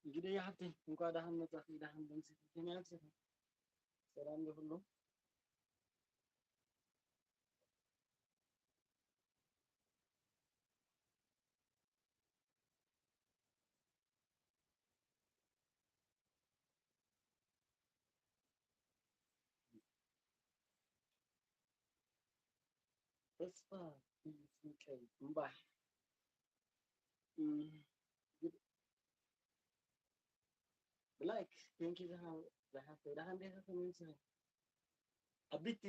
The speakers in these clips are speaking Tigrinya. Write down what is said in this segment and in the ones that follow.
እንግዲህ የሀብቴ እንኳን ደህና መጣህ፣ ደህና እንደምስል ከመይ ኣምሲኻ? ሰላም ይሁሉ። ተስፋ እዩ ስንቀይ እምባሕ። እም፣ ግድ-፣ ብላይክ፣ ቴንኪ ዝሃ-፣ ዝሃፍተይ። ደሓን ዲኻ? ከመይ ምሳኻ? ኣቢቲ።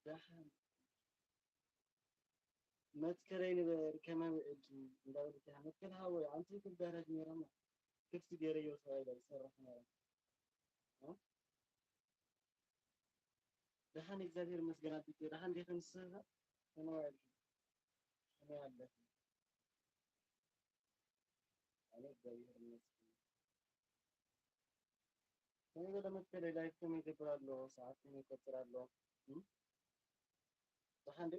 ደሓን መትከለይ ንበር ከመ ውዕድ እንዳበለት እያ። መትከል ሃወይ ኣንቲ ክዳረግ ነይሮም ክፍቲ ገይረዮ ሰባይ ላይ ይሰርሕ ነይሮም። እ? ደሓን እግዚኣብሔር ይመስገን ኣቢቴ። ደሓን ዲኺ ንስኺ ከ? ከመይ ውዒልኪ? ከመይ ኣለኺ? ኣነ እግዚኣብሔር ይመስገን። ከመይ ገለ መትከለይ ላይፍ ከመይ ይገብር ኣሎ? ሰዓት ከመይ ይቆጽር ኣሎ? እም? ደሓን ዲ?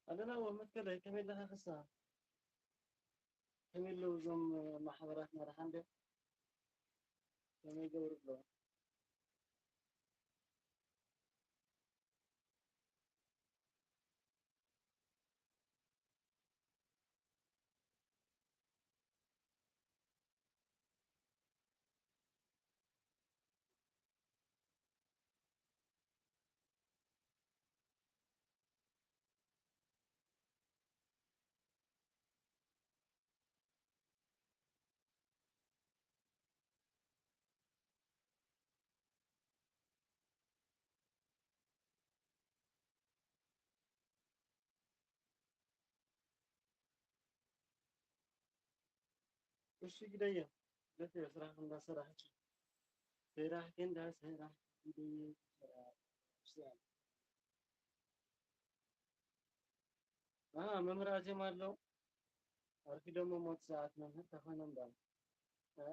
ኣለና ወ መትከለይ ከመይ ኣለኻ ክሳ? ከመይ ኣለዉ እዞም ማሕበራት መራሓ እንደ ከመይ ይገብሩ ኣለዉ? እሺ ግደየ፣ ግደየ፣ ስራሕ እንዳሰራሕኪ፣ ስራሕ ግን እንዳሰራሕኪ ግደየ፣ ስራሕ። አ፣ መምህር ኣዜም ኣሎ። ኣርፊዶም ሞት ሰዓት መምህር ተኾይኖም ዳ። እ?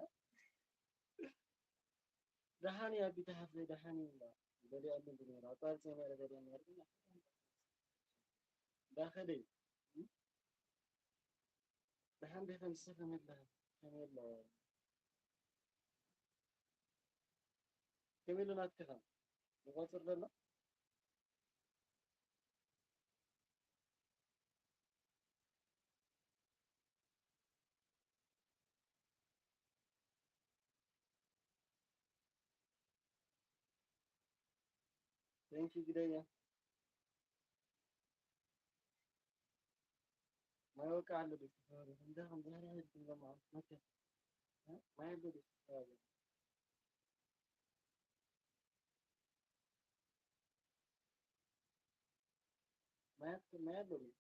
ደሓን እያ ቢታ ሓፍተይ፣ ደሓን እዩ እምባ። ገሊኦም ምንድን እዩ? ኣቋርጺ ነይረ፣ ገሊኦም ነይረ፣ ግን ዳኸደ እዩ። ደሓን ዲኺ? ንስኺ ከመይ ኣለኺ? ከመይ ኣሎ? ከመይ ኣሎ ናትኪ ኸ? ይቖጽር ዘሎ? Thank you ግደያ። ማይ ወቃ ኣሎ ዲስ ተፈሪ እንዳ ከም ዛሬ አይደለም ማለት ነው። ማይ ኣሎ ዲስ ተፈሪ ማይ ማይ ኣሎ ዲስ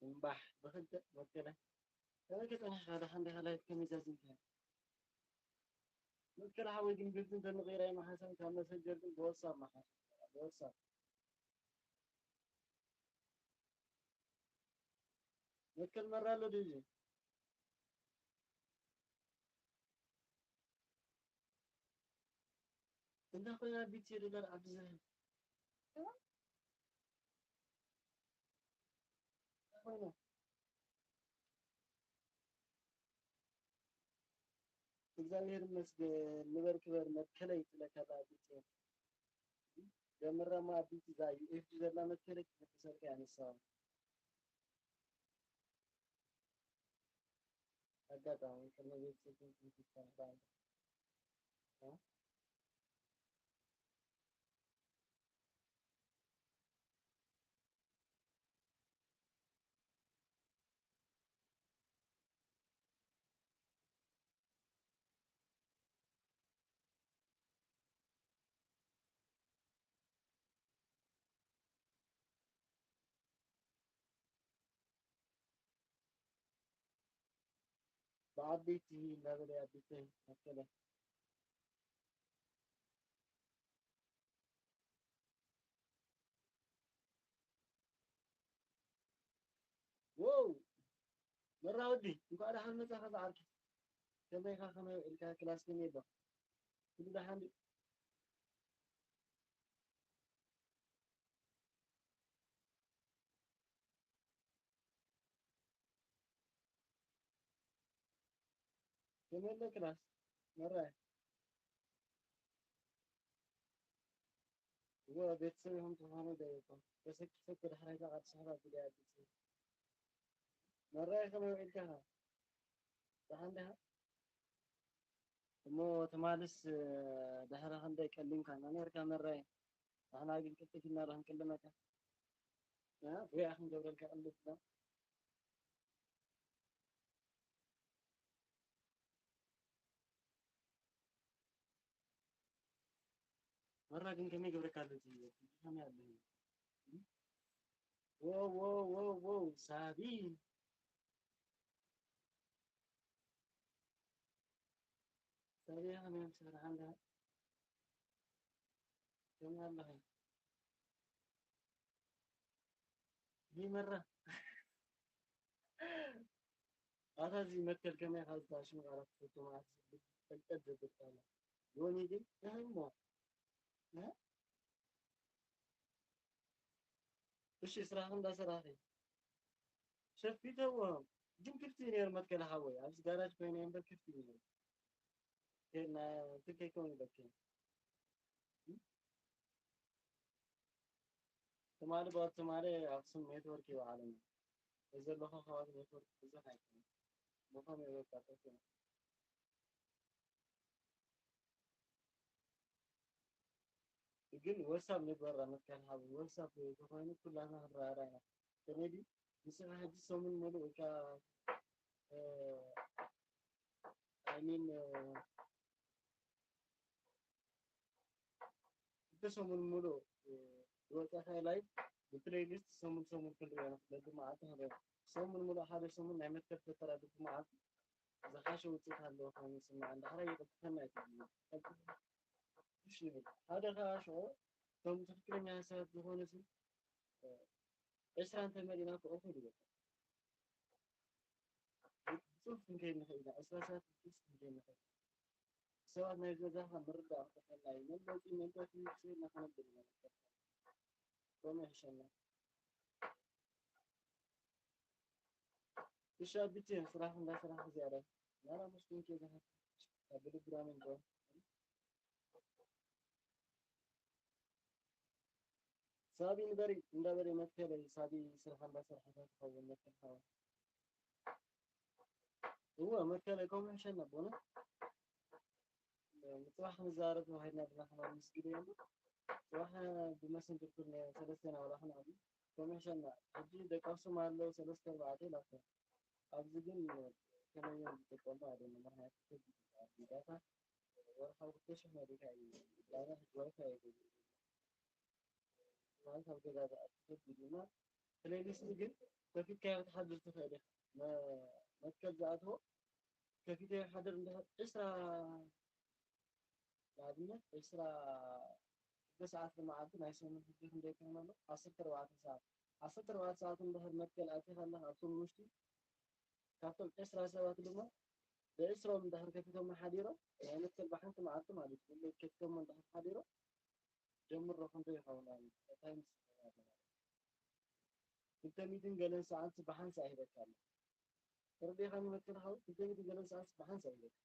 እምባሕ ብኽልተ መከለ ከመይ ከጸኒሕካ ደሓን ዲኻ ላይፍ ከመይ ዛዚምካ መትከል ሓወይ ግን ግልጺ እንተንቕይራ ይመሓሰን ካብ መሰጀር ግን ብወሳብ መሓሰን ብወሳብ መትከል መራ ኣሎ ድዩ እንታይ ኮይና ቢት ሴሉላር ኣብዚ ኮይኑ እግዚኣብሔር ይመስገን። ንበር ክበር መትከለይ ትለካ ኣቢት ጀምራ ማ ኣቢት እዛ ዩ ኤፍ ዲ ዘላ መትከለይ ክትመልሰልካ ያነሳው ኣጋጣሚ ቅድሚ ቤት ብዓበይቲ እናበለ ዓበይቲ መሰለ። ዎው! መራ ወዲ፣ እንኳዕ ደሓን መጻኻ ዝዓርከይ። ከመይ ኢኻ? ከመይ ውዒልካ? ክላስ ከመይ ኣሎ? ኩሉ ደሓን ድዩ? ከመይ ኣሎ ክላስ? መራይ። እወ፣ ቤተሰብ ኢኹም ትኾኑ ዶ ኢኹም? ተሰኪፈ እኮ ዳሕራይ ካብ ኣዲስ ኣበባ ጉዳይ ኣቢሉ። መራይ ከመይ ውዒልካ? ደሓን ዲኻ? እሞ ትማልስ፣ እ፣ ድሕሪ ክንደይ ቀሊምካና ነርካ መራይ? ንሕና ግን ቅልጥፍ ኢልና ዶ ክንቅልመካ? እ? ጉያ ክንገብረልካ ቅልጥፍ ኢልና? መራ ግን ከመይ ገብረካ ኣሎ እቲ ከመይ ኣሎ? ዎ፣ ዎ፣ ዎ፣ ዎ፣ ሳቢ። ሳቢ ከመይ ትሰርሕ ኣለኻ? ከመይ ኣለኻ? ይመራ። ኣታ እዚ መትከል ከመይ ካብ ዝበሃል ሽም ቃላት ትፈቱ ማለት እዩ። ፈልጠት ዘብል ቃል። ዮኒ ግን እህ እሞ፣ እህ? እሺ፣ ስራሕ እንዳሰራሒ ሸፊተዎ። ግን ክፍቲ እዩ ነይሩ መትከል ሓወይ። ኣብዚ ጋራጅ ኮይነ እምበር ክፍቲ እዩ ነይሩ። ከድና ትከይከውን ይበክል። ትማሊ ብቐጥታ ትማሊ ኣኽሱም ኔትወርክ ይበዓለና። እዚ ዘለኹ ከባቢ ኔትወርክ ብዙሕ ኣይኮነን። ብኸመይ በቃ ጠፊኡ። ግን ወሳብ ንግበራ መትከል ሓዊ ወሳብ ተኾይኑ ኩላትና ክንረዳዳ ኢና። ከመይ ድዩ? ንስኻ ሕጂ ሰሙን ሙሉእ ወይ ከዓ፣ እ፣ I mean፣ እ፣ ክልተ ሰሙን ሙሉእ፣ እ፣ ዝወፀኻ ላይፍ ብፕሌይሊስት ሰሙን ሰሙን ክንሪኦ ንኽእል፣ በብመዓልቲ ክንሪኦ። ሰሙን ሙሉእ ሓደ ሰሙን ናይ መትከል ፈጠራ በብመዓልቲ ዝሓሸ ውፅኢት ኣለዎ ኮይኑ ይስምዓኒ። ዳሕራይ ይቕልጥፈና ኣይትብልኒ። እሺ ይብል። ሓደ ኸዓ ሽዑ እቶም ትኽክለኛ ሰባት ዝኾኑ ሰብ፣ እ፣ ዕስራ እንተመሊእና ክእኹል ይብል። ብፅሑፍ ክንከይድ ንኽእል ኢና። ዕስራ ሰባት ብፅሑፍ ክንከይድ ንኽእል። ሰባት ናይ ገዛኻ ምርዳእ ክጠፍአና እዩ። መግለፂ መንቀፊ ስኢልና ክነብር ኢና። ከምኡ ይሕሸና። እሺ ኣቢቲ ስራሕ እንዳስራሕ ዝያዳ ናራ መስኩን ኬዛ ካብ ብድብራ መንቀ ሳቢ ንበሪ እንዳበሪ መትከለይ ሳቢ ስራሕ እንዳሰርሐ ትኸውን መትከል ሓወይ። እወ መትከለይ ከምኡ ይሕሸና ብእውነት። ምፅባሕ ክንዛረብ ተባሂልና ድማ ከማን ምስ ግደ የሉ። ፅባሕ ብመሰንጀር ኩል ሰለስተና ዋላ ክንዓቢ ከምኡ ይሕሸና። ሕጂ ደቂ ኣክሱም ኣለዉ ሰለስተ ኣርባዕተ ኢላቶ። ኣብዚ ግን ከመይ እዮም ዝጥቀሙ ኣይደለምን። ምኽንያቱ ከቢድ እዩ። ኣብዚ ዳታ ወርሓዊ ክልተ ሽሕ መሊእካ እዩ። ዳታ ሕጂ ዋይፋይ ኣይገዝእን። ማለት ኣብ ገዛ ዝኣቱ ከቢድ እዩ። እና ፕሌሊስት ግን ከፊትካዮ ክትሓድር ትኽእል ኢኻ። መ-፣ መትከል ዝኣትዎ ከፊተዮ ሓድር እንድሕር ዕስራ ንኣብነት ዕስራ ክልተ ሰዓት ንመዓልቲ ናይ ሰሙን ሕጂ ክንደይ ኮይኑ ኣሎ? ዓሰርተ ኣርባዕተ ሰዓት። ዓሰርተ ኣርባዕተ ሰዓት እንድሕር መትከል ኣቲኻ ኣለኻ ኣብቶም ውሽጢ ካብቶም ዕስራ ሰባት ድማ ብዕስሮም እንድሕር ከፊቶም ሓዲሮም ናይ መትከል ብሓንቲ መዓልቲ ማለት እዩ። ከፊቶም እንድሕር ሓዲሮም ጀምሮ ክንደይ ይኸውን ኣሎ? እንታይ ምስ ክልተ ሚእትን ገለን ሰዓት ብሓንሳእ ሂበካ ኣሎ። ተረዲእካኒ መትከል ሓው? ክልተ ሚእትን ገለን ሰዓት ብሓንሳእ ሂበካ።